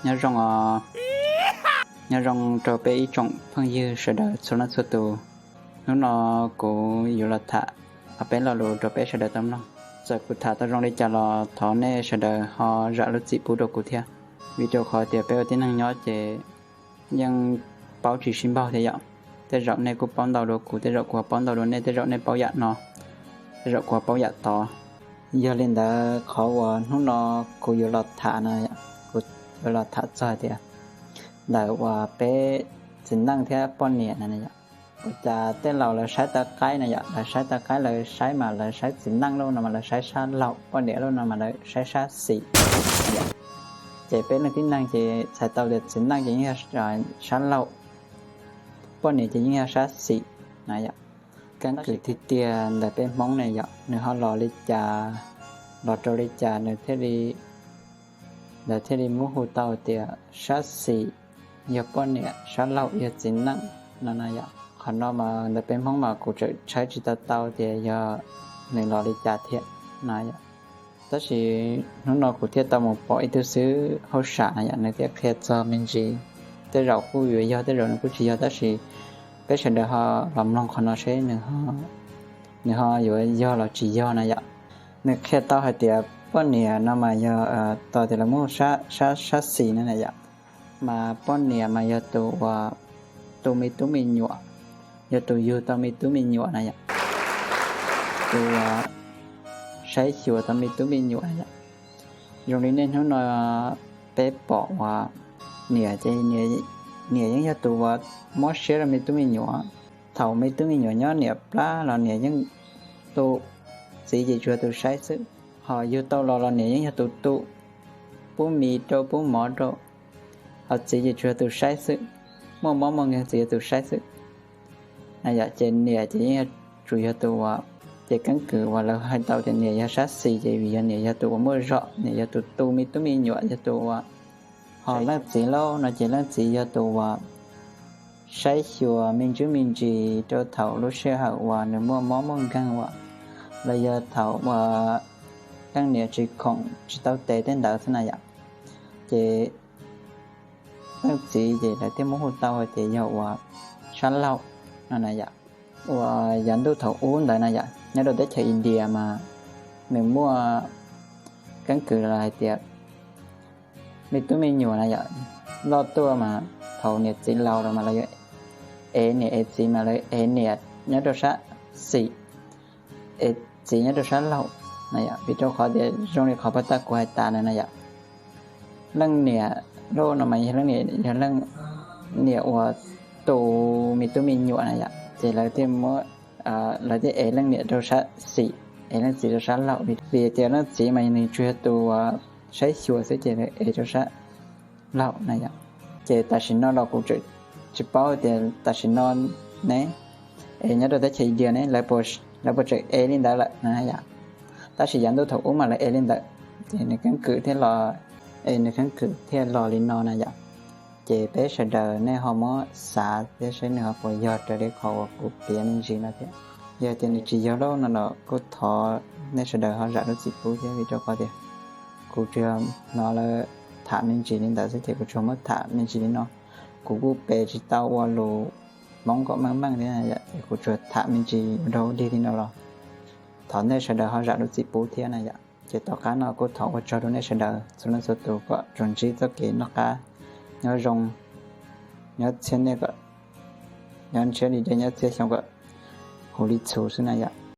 Nyob zoo os, nyob zoo rau peb ib tsoom phooj ywg sawv daws txhua leej txhua tus. Hnub no kuv yuav los tham ob peb lo lus rau peb sawv daws tau mloog. Txawm kuv tham tau zoo li cas los thov nej sawv daws ho zam lub txim pub rau kuv thiab, vim rau qhov tias peb ua tib neeg nyob ces yeej paub tsis sib npaug thiab yom. Tej zaum nej kuj paub ntau dua kuv, tej zaum kuv paub ntau dua nej, tej zaum nej paub yam no, tej zaum kuv paub yam tod. Yog li ntawd qhov uas hnub no kuv yuav los tham no, kuv yuav los tham txog tias ntawm uas peb txiv neej thiab poj niam no yom, ua cas tej laus lawv saib tau qaib no yom, lawv saib tau qaib, lawv saib mas lawv saib txiv neej lauj no mas lawv saib sab laug, poj niam lauj no mas lawv saib sab xis. Ces peb leej tib neeg ces txhais tau tias txiv neej ces yeej yog sab laug, poj niam ces yeej yog sab xis na yom. Keeb kwm tiag tiag ntawm peb Hmoob ne yom, nws ho los li cas, los rau li cas nws thiaj li, lawv thiaj li muab hu tau tias sab xis yog poj niam, sab laug yog txiv neej no na yom. Qhov no mas ntawm peb Hmoob mas kuv tseem tshawb tsis tau tau tias yog nws los li cas thiab na yom. Tab sis hnub no kuv thiaj tau mus pom ib tug xib hwb hauj sam na yom, nws thiaj qhia txog me ntsis. Tej zaum kuj yuav yog, tej zaum nws kuj tsis yog, tab sis peb sawv daws ho los mloog qhov no seb nws ho yuav yog los tsis yog na yom. Nws qhia tau hais tias poj niam no mas yog tos tias lawv muab sab, sab xis no na yom, mas poj niam mas yog tus uas tu me tub me nyuam, yog tus yug tau me tub me nyuam na yom, tus uas saib xyuas tau me tub me nyuam na yom. Zoo li niaj hnub no peb pom uas niam ces niam yeej yog tus uas mob siab rau me tub me nyuam. Thaum me tub me nyuam nyob niam plab los niam yeej tu, txiv ces tsuas yog tus saib xwb. Ho yug tau los los niam yeej yog tus tu, pub mis rau pub mov rau, ho txiv ces tsuas yog tus saib xwb. Muaj mob muaj nkeeg txiv yog tus saib xwb na yom. Ces niam ces yeej tsuas yog tus uas, ces keeb kwm uas lawv hais tau tias niam yog sab xis ces vim yog niam yog tus uas muaj zog, niam yog tus tu me tub me nyuam, yog tus uas. Ho leej txiv lauj no ces leej txiv yog tus uas saib xyuas me ntsuj me ntsis rau thaum lub sij hawm uas nws muaj mob muaj nkeeg uas, los yog thaum uas leej niam tsis khoom tsis tau tes tej ntawd xwb na yom. Ces leej txiv ces lawv thiaj muab hu tau hais tias yog uas sab laug no na yom. Uas yav ntuj thaum ub ntawd na yom, nyob rau teb chaws India mas nws muaj keeb kwm los hais tias me tub me nyuam na yom, loj tuaj mas thaum niam txiv laus lawm mas lawv yuav ev niam ev txiv mas lawv ev niam nyob rau sab xis, ev txiv nyob rau sab laug na yom. Vim rau qhov tias zoo li qhov puag ta kuv hais tas ntawd na yom, leej niam lauj no mas yog leej niam, yog leej niam uas tu me tub me nyuam na yom, ces lawv thiaj muab, lawv thiaj ev leej niam rau sab xis, ev leej txiv rau sab laug, vim tias leej txiv mas nws tsuas yog tus uas saib xyuas xwb ces lawv ev rau sab laug na yom. Ces tam sim no los kuv tseem tsis paub tias tam sim no ne, es nyob rau teb chaws India ne, lawv puas tseem ev li ntawd lawm na yom. Tab sis yav ntuj thaum ub mas lawv ev li ntawd, ces nws keeb kwm thiaj los, es nws keeb kwm thiaj los li no na yom. Ces peb sawv daws nej ho muab xav thiab seb nws ho puas yog raws li qhov uas kuv piav me ntsis no thiab. Yog tias nws tsis yog lauj no los kuj thov nej sawv daws ho zam lub txim pub thiab, vim rau qhov tias kuv tsuas hnov lawv tham me ntsis li ntawd xwb ces kuv tsuas muab tham me ntsis li no. Kuv kuj piav tsis tau ua lus Hmoob kom meej meej thiab yom, ces kuv tsuas tham me ntsis ua dog ua dig li no los thov nej sawv daws ho zam lub txim pub thiab na yom. Ces tom qab no kuj thov ua tsaug rau nej sawv daws txhua leej txhua tus kom tsuas ntsib txoj kev noj qab nyob zoo, nyob txhiab niaj kom nyob ntshiab li dej, nyob txhiab xyoo kom huv li txhuv xwb na yom.